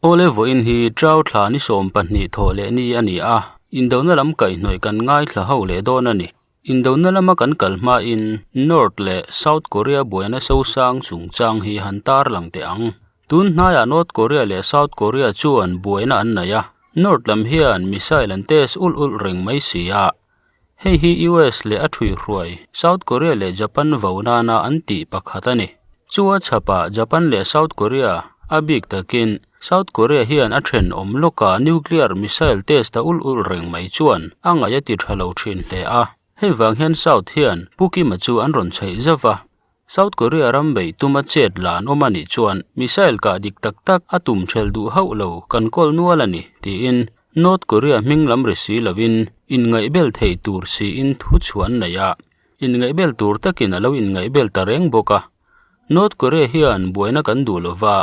Awle vawiin hi Trau thla ni 12 thawh leh ni a ni a, indona lam kaihhnawih kan ngaithla ho leh dawn a ni. Indona lama kan kal hmain North leh South Korea buaina sosang chungchang hi han tarlang teh ang. Tun hnaiah North Korea leh South Korea chuan buaina an nei a, North lam hian missile an test ulh ulh reng mai si a. Hei hi US leh a thuihhruai South Korea leh Japan vo nana an tih pakhat a ni. Chu a chhapah Japan leh South Korea, a bik takin South Korea hian a thenawm lawka nuclear missile test a ulh ulh reng mai chuan a ngaih a ti tha lo thin hle a. Hei vang hian South hian Pu Kima chu an rawn chheih zauh va. South Korea ram beih tuma chet la an awm a nih chuan missile kah dik tak tak a tum thelh duh hauh lo kan kawl nual a ni, tiin North Korea hming lam ri si lovin inngaihbel theih tur siin thu chhuah an nei a, inngaihbel tur takin a lo inngaihbel ta reng bawk a. North Korea hian buaina kan duh lova,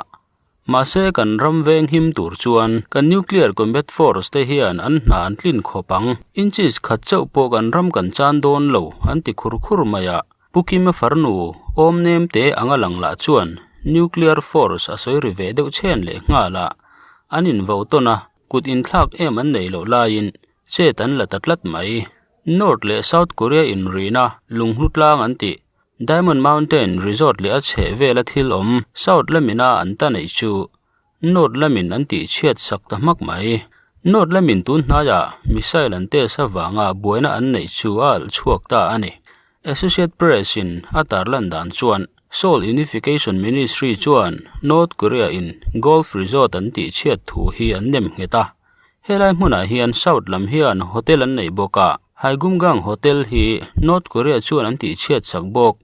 mahse kan ram veng him tur chuan kan nuclear combat force te hian an hna an tlin khawp ang, inches khat chauh pawh kan ram kan chan dawn lo an ti khur khur mai a. Pu Kima farnu awm nem te anga lang lah chuan nuclear force a sawi ri ve deuh chhen leh nghal a, an invo tawn a, kut inthlak em an neih loh laiin chet an la ta tlat mai. North leh South Korea inrina lunghlu tlang an tih Diamond Mountain Resort leh a chheh vela thil awm South lamina an ta neih chu North lamin an tih chhiat sak ta hmak mai. North lamin tun hnaiah missile an test avanga buaina an neih chu a alh chhuak ta a ni. Associate Press in a tarlan dan chuan Seoul Unification Ministry chuan North Korea in Golf Resort an tih chhiat thu hi an nem nghet a. Helai hmunah hian South lam hian hotel an neih bawk a, Haegumgang Hotel hi North Korea chuan an tih chhiat sak bawk.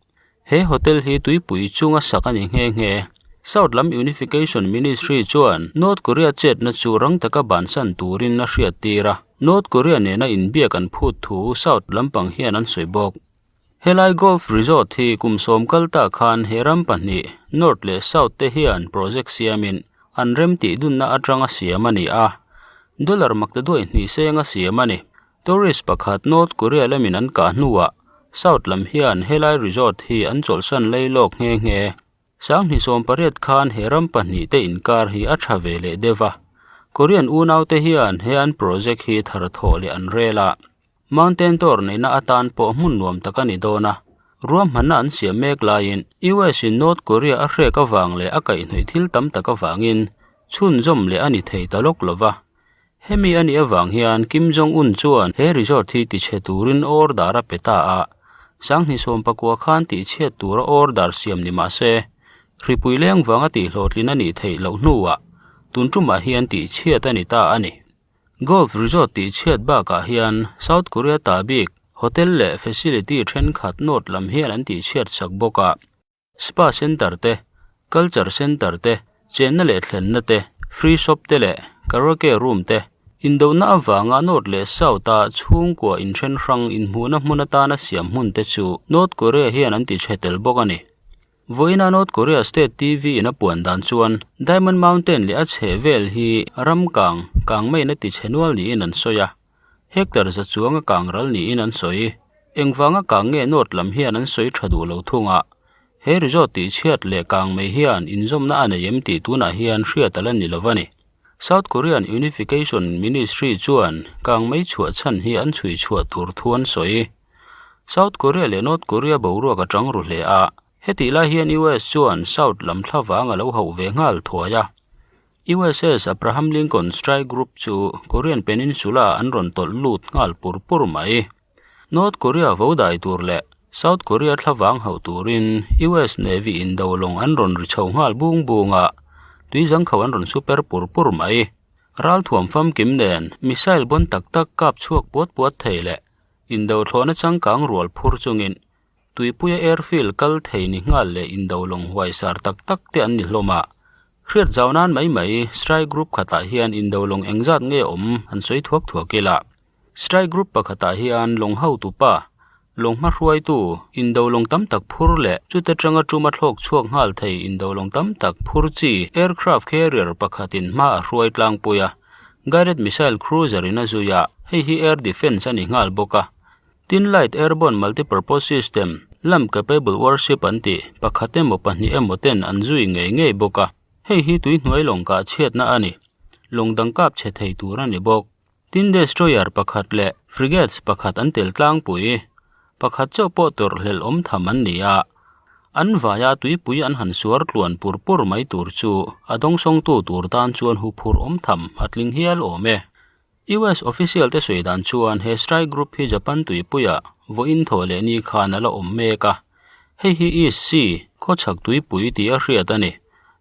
He hotel hi tuipui chunga sak a ni nghe nghe. South lam Unification Ministry chuan North Korea chetna chu rang taka bansan turin a hriat tir a, North Korea nena inbiak an phut thu South lampang hian an sawi bawk. Helai Golf Resort hi kum 10 kal ta khan he ram pahnih, North leh South te hian project siamin an rem tih dunna atanga siam a ni a, dollar maktaduai hnih senga siam a ni. Tourist pakhat North Korea lamin an kah hnuah South lam hian helai resort hi an chawlhsan lei lawk nghe nghe. 2018 khan he ram pahnih te inkar hi a tha ve leh deuh a. Korean unaute hian he an project hi thar thawh leh an rel a. Mountain tour neihna atan pawh hmun nuam tak a ni dawn a. Ruahmanna an siam mek laiin US in North Korea a hrek avang leh a kaihhnawih thil tam tak avangin chhunzawm leh a ni thei ta lawk lova. Hemi a nih avang hian Kim Jong Un chuan he resort hi tichhe turin order a pe ta a, 2019 khan tihchhiat tura order siam ni mah se, hripui leng vanga tihhlawhtlin a nih theih loh hnuah tun tumah hian tihchhiat a ni ta a ni. Golf resort tihchhiat bakah hian South Korea ta bik hotel leh facility thenkhat North lam hian an tihchhiat sak bawk a. Spa Center te, Culture Center te, chenna leh thlenna te, Free Shop te leh Karaoke Room te, indona avanga North leh South a chhungkua inthen hrang inhmuhna hmun atana siam hmun te chu North Korea hian an ti chhe tel bawk a ni. Vawiina North Korea State TV in a puan dan chuan Diamond Mountain leh a chheh vel hi ram kang, kang maiin a ti chhe nual niin an sawi a. Hectare za chuanga kang ral niin an sawi. Engvanga kang nge North lam hian an sawi tha duh lo thung a, he resort tih chhiat leh kang mai hian inzawmna a nei em tih tunah hian hriat a la ni lo a ni. South Korean Unification Ministry chuan kang mai chhuah chhan hi an chhui chhuah tur thu an sawi. South Korea leh North Korea boruak a tang ru hle a, hetih lai hian US chuan South lam thlavang a lo hauh ve nghal thuai a. USS Abraham Lincoln Strike Group chu Korean Peninsula an rawn tawlh lut nghal pur pur mai. North Korea vo dai tur leh South Korea thlavang hauh turin US Navy in do lawng an rawn ri chho nghal bung bung a, tuizangkhau an rawn super pur pur mai. Ralthuam famkim nen missile bawn tak tak kap chhuak puat puat thei leh indo thlawhna changkang rual phur chungin Tuipuia airfield kal thei ni nghal leh indo lawng huaisar tak tak te an ni hlawm a. Hriat zau nan mai mai strike group khatah hian indo lawng engzat nge awm an sawi thuak thuak ila. Strike group pakhatah hian lawng hotupa, lawng hmahruaitu, indo lawng tam tak phur leh chute tanga tuma thlawk chhuak nghal thei indo lawng tam tak phur chi aircraft carrier pakhatin hma a hruai tlangpui a. Guided missile cruiser in a zui a, hei hi air defence a ni nghal bawk a. Tin Light Airborne Multipurpose System, lam capable warship an tih, pakhat emaw pahnih emaw ten an zui ngei ngei bawk a, hei hi tui hnuai lawng kah chhiatna a ni. Lawng dang kap chhe thei tur a ni bawk. Tin destroyer pakhat leh frigates pakhat an tel tlangpui. Pakhat chauh pawh tawrh hlelh awm tham an ni a. An vaia tuipui an han suar tluan pur pur mai tur chu a dawngsawngtu tur tan chuan huphurh awm tham a tling hial awm e. US official te sawi dan chuan he strike group hi Japan tuipuiah vawiin thawh leh ni khan a la awm mek a. Hei hi East Sea, khawchhak tuipui tih a hriat a ni.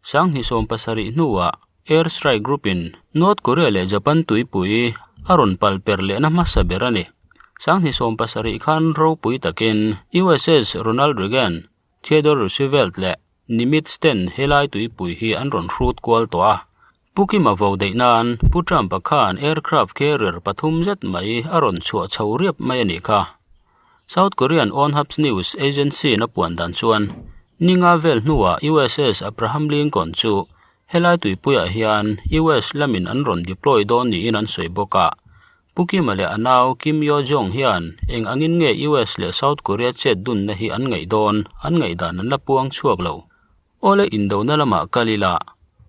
2070 hnuah Air Strike Group in North Korea leh Japan tuipui a rawn pal per lehna hmasa ber a ni. 2070 khan ropui takin USS Ronald Reagan, Theodore Roosevelt leh Nimitz ten helai tuipui hi an rawn hrut kual tawh a. Pu Kima vo daih nan Pu Trump-a khan aircraft carrier pathum zet mai a rawn chhuah chho riap mai a nih kha. South Korean Onhaps News Agency-in a puan dan chuan ninga vel hnuah USS Abraham Lincoln chu helai tuipuiah hian US lamin an rawn deploy dawn niin an sawi bawk a. Pu Kim-a leh a nau Kim Yo-jong hian eng angin nge US leh South Korea chet dunna hi an ngaih dawn an ngaihdan an la puang chhuak lo. Awle indona lamah kal ila,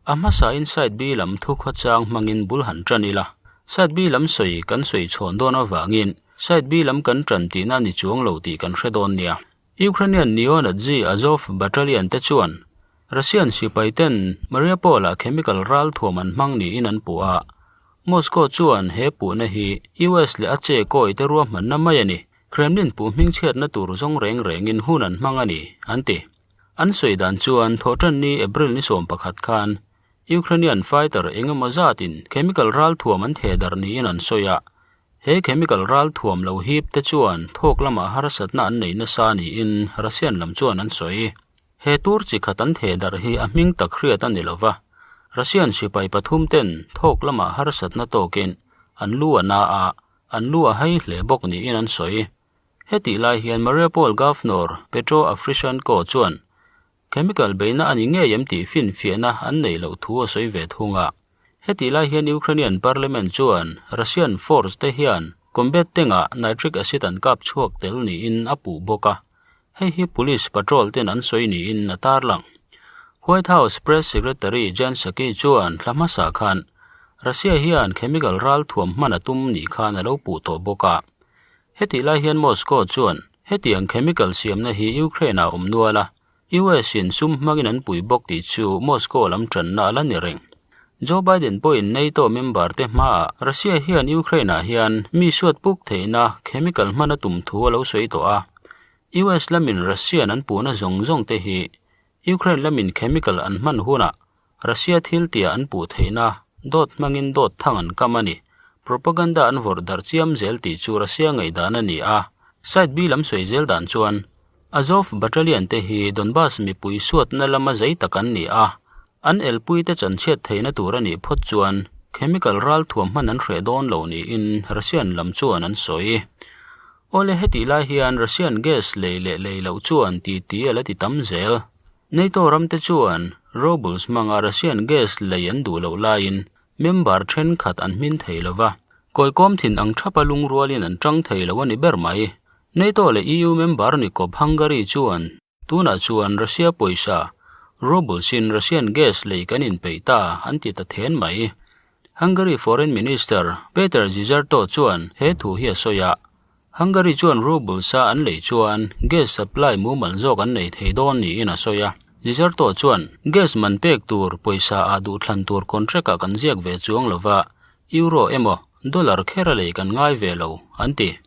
a hmasain Side B lam thu khawchang hmangin bul han tan ila. Side B lam sawi kan sawi chhawn dawn avangin Side B lam kan tan tihna ni chuang lo tih kan hre dawn nia. Ukrainian neo-Nazi Azov Battalion te chuan Russian sipai ten Mariupol-ah chemical ral thuam an hmang niin an puh a. Moscow chuan he puhna hi US leh a che kawi te ruahmanna mai a ni. Kremlin puh hmingchhiatna tur zawng reng rengin hun an hmang a ni, an ti. An sawi dan chuan Thawhṭanni April ni 11 khan Ukrainian fighter eng emaw zatin chemical ral thuam an theh darh niin an sawi a. He chemical ral thuam lo hip te chuan thawk lamah harsatna an nei nasa niin Russian lam chuan an sawi. He tur chi khat an theh darh hi a hming tak hriat a ni lo va, Russian sipai pathum ten thawk lamah harsatna tawkin an lu a na a, an lu a hai hle bawk niin an sawi. Hetih lai hian Mariupol Governor Petro Afrishenko chuan Chemical beihna a ni ngei em tih finfiahna an neih loh thu a sawi ve thung a. Hetih lai hian Ukrainian Parliament chuan Russian force te hian combat tank-ah nitric acid an kap chhuak tel niin a puh bawk a, hei hi police patrol ten an sawi niin a tarlang. White House Press Secretary Jen Psaki chuan thla hmasa khan Russia hian chemical ral thuam hman a tum nih khan a lo puh tawh bawk a. Hetih lai hian Moscow chuan hetiang chemical siamna hi Ukraine-ah awm nual a, US in sum hmangin an pui bawk tih chu Moscow lam tanna a la ni reng. Joe Biden pawhin NATO member te hmaah Russia hian Ukraine-ah hian mi suat puk theihna chemical hman a tum thu a lo sawi tawh a. US lamin Russian an puhna zawng zawng te hi Ukraine lamin chemical an hman hunah Russia thil tia an puh theihna dawt hmangin dawt thang an kam a ni. Propaganda an vawrh darh chiam zel tih chu Russia ngaihdan a ni a. Side B lam sawi zel dan chuan Azov Battalion te hi Donbas mipui suatna lama zei tak an ni a. An elpui te chanchhiat theihna tur a nih phawt chuan chemical ral thuam hman an hreh dawn lo niin Russian lam chuan an sawi. Awle hetih lai hian Russian gas lei leh lei loh chuan titi a la ti tam zel. NATO ramte chuan rubles hmanga Russian gas lei an duh loh laiin member thenkhat an hmin thei lo va, kawikawm thin ang thapa lungrualin an tang thei lo a ni ber mai. NATO leh EU member ni kawp Hungary chuan tunah chuan Russia pawisa rubles in Russian gas lei kan inpeih ta an ti ta then mai. Hungary Foreign Minister Peter Szijjarto chuan he thu hi a sawi a, Hungary chuan rubles a an lei chuan gas supply mumal zawk an nei thei dawn niin a sawi a. Szijjarto chuan, Gas man pek tur pawisa ah duhthlan tur contract ah kan ziak ve chuang lova, euro emaw dollar kher a lei kan ngai ve lo, an ti.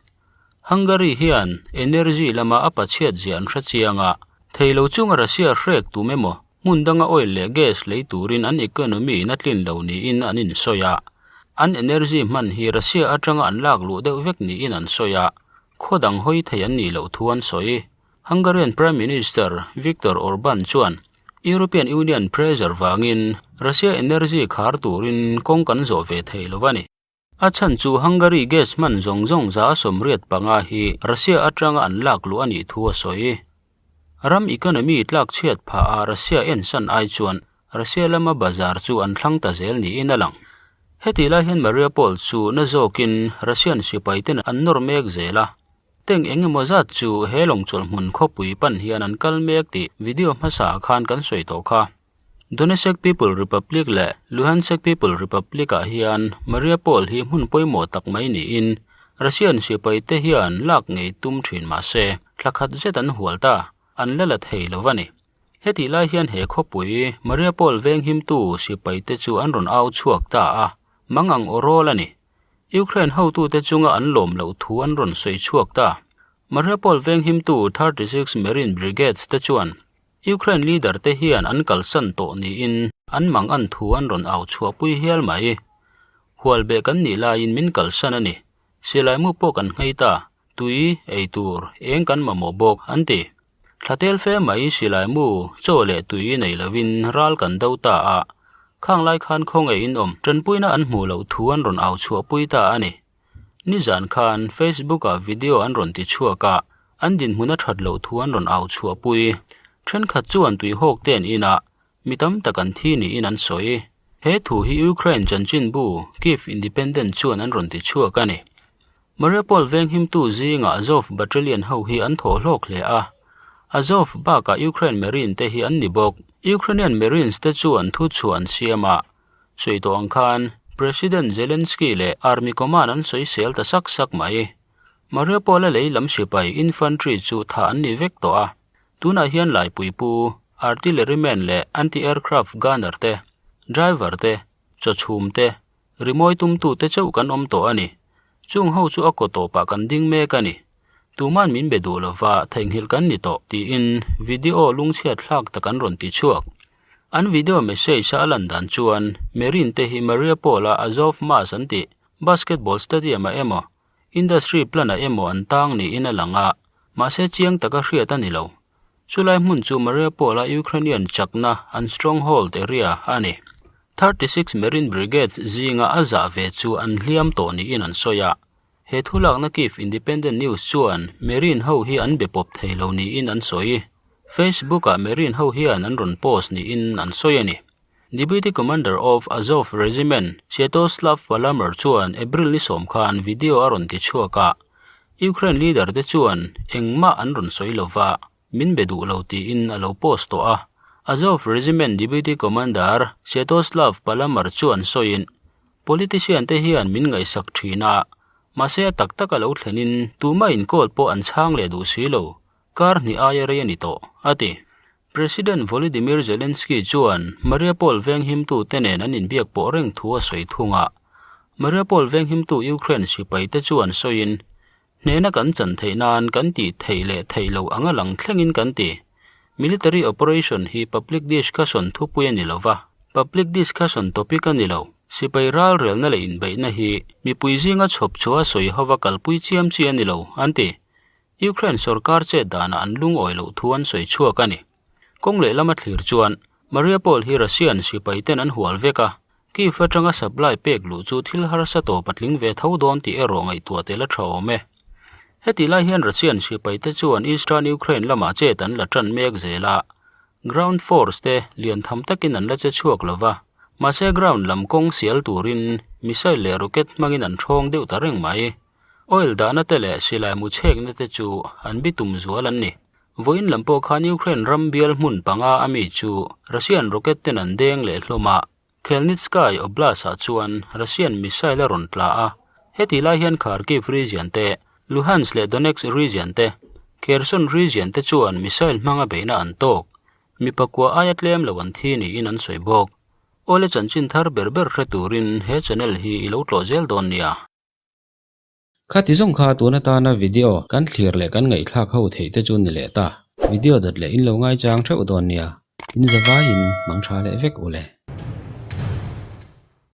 Hungary hian energy lama a pachhiat zia an hre chiang a, thei lo chunga Russia hrek tum emaw Hmun danga oil leh gas lei turin an economy in a tlin lo niin an insawi a. An energy hman hi Russia atanga an lak luh deuh vek niin an sawi a, khaw dang hawi thei an nih loh thu an sawi. Hungarian Prime Minister Viktor Orban chuan European Union pressure vangin Russia energy khar turin kawng kan zawh ve thei lo a ni. A chhan chu Hungary gas hman zawng zawng 75 hi Russia atanga an lak luh a nih thu a sawi. Ram economy tlak chhiat phah a Russia ensan ai chuan Russia lama bazar chu an thlang ta zel niin a lang. Hetih lai hian Mariupol chu na zawkin Russian sipai ten an nawr mek zel a. Tank eng emaw zat chu he lawngchawlh hmun khawpui pan hian an kal mek tih video hmasa ah khan kan sawi tawh kha. Donetsk People Republic leh Luhansk People Republic-ah hian Mariupol hi hmun pawimawh tak mai niin Russian sipaite hian lak ngei tum thin mah se, thla khat zet an hual ta, an la la thei lo a ni. Hetih lai hian he khawpui Mariupol venghimtu sipaite chu an rawn au chhuak ta a, mang ang aw rawl a ni. Ukraine hotute chunga an lawm loh thu an rawn sawi chhuak ta. Mariupol venghimtu 36 Marine Brigades te chuan Ukraine leader te hian an kalsan tawh niin an mang an thu an rawn au chhuahpui hial mai. Hualbeh kan nih laiin min kalsan a ni. Silaimu pawh kan nghei ta, tui, ei tur, eng kan mamawh bawk, an ti. Thla tel fe mai silaimu, chaw leh tui nei lovin ral kan do ta a, khang lai khan khawngaih in awm tanpuina an hmuh loh thu an rawn au chhuahpui ta a ni. Nizan khan Facebook-ah video an rawn ti chhuak a, an dinhmun a that loh thu an rawn au chhuahpui. Thenkhat chuan tuihawk te an in a, mi tam tak an thi niin an sawi. He thu hi Ukraine chanchinbu Kyiv Independent chuan an rawn ti chhuak a ni. Mariupol venghimtu zingah Azov Battalion ho hi an thawh hlawk hle a, Azov bakah Ukraine Marine te hi an ni bawk. Ukrainian Marines te chuan thuchhuah an siam a, Sawi tawh ang khan President Zelensky leh Army Command an sawi sel ta sak sak mai. Mariupol-a lei lam sipai infantry chu thah an ni vek tawh a. Tunah hian laipui pu, artilleryman leh anti-aircraft gunner te, driver te, chawchhum te, rimawi tumtu te chauh kan awm tawh a ni. Chung ho chu a kaw tawpah kan ding mek a ni. Tuman min be duh lova theihnghilh kan ni tawh tiin video lungchhiat thlak tak an rawn ti chhuak. An video message a lan dan chuan Marine te hi Mariupol-a Azov Mass an tih basketball stadium-ah emaw, industry plant-ah emaw an tang niin a lang a, mahse chiang taka hriat a ni lo. Chulai hmun chu Mariupol-a Ukrainian chakna an stronghold area a ni. 36 Marine Brigades zinga a zah ve chu an hliam tawh niin an sawi a. He thu lakna Kyiv Independent News chuan Marine ho hi an be pawp thei lo niin an sawi. Facebook-ah Marine ho hian an rawn post niin an sawi a ni. Deputy Commander of Azov Regiment, Sviatoslav Palamar chuan April ni sawm khan video a rawn ti chhuak a, Ukraine leader te chuan engmah an rawn sawi lova, min be duh lo tiin a lo post tawh a. Azov Regiment Deputy Commander Sviatoslav Palamar chuan sawiin, Politician te hian min ngaihsak thin a, mahse a tak tak a lo thlenin tumah inkawl pawh an chhang leh duh si lo, kar hnih aia rei a ni tawh, a ti. President Volodymyr Zelensky chuan Mariupol venghimtu te nen an inbiak pawh reng thu a sawi thung a. Mariupol venghimtu Ukraine sipai te chuan sawiin, Hnehna kan chan theih nan kan tih theih leh theih loh anga lang thlengin kan ti. Military operation hi public discussion thupui a ni lo va, public discussion topic a ni lo. Sipai ralrelna leh inbeihna hi mipui zinga chhawp chhuah a sawi hova kalpui chiam chi a ni lo, an ti. Ukraine sorkar chet danah an lungawi loh thu an sawi chhuak a ni. Kawng lehlam a thlir chuan Mariupol hi Russian sipai ten an hual vek a, Kyiv atanga supply pek luh chu thil harsa tawp a tling ve tho dawn tih erawh ngaihtuah tel a tha awm e. Heti lai hian Russian sipai te chuan Eastern Ukraine lamah chet an la tan mek zel a, ground force te lian tham takin an la che chhuak lo va, mahse ground lam kawng sial turin missile leh rocket hmangin an thawng deuh ta reng mai. Oil dahna te leh silai mu chhekna te chu an bitum zual an ni. Vawiin lam pawh khan Ukraine ram bial hmun panga a mi chu Russian rocket ten an deng leh hlawm a, Khelnitsky Oblast-ah chuan Russian missile a rawn tla a, heti lai hian Kharkiv region te, Luhansk leh Donetsk region te, Kherson region te chuan missile hmanga beihna an tawk. Mi pakua aia tlem lo an thi niin an sawi bawk. Awle chanchin thar ber ber hre turin he channel hi i lo tlawh zel dawn nia. Khati zawng kha tun atana video kan thlir leh kan ngaihthlak ho theih te chu ni leh ta. Video dawt leh in lo ngaichang theuh dawn nia. In zavaiin mang tha leh vek u le.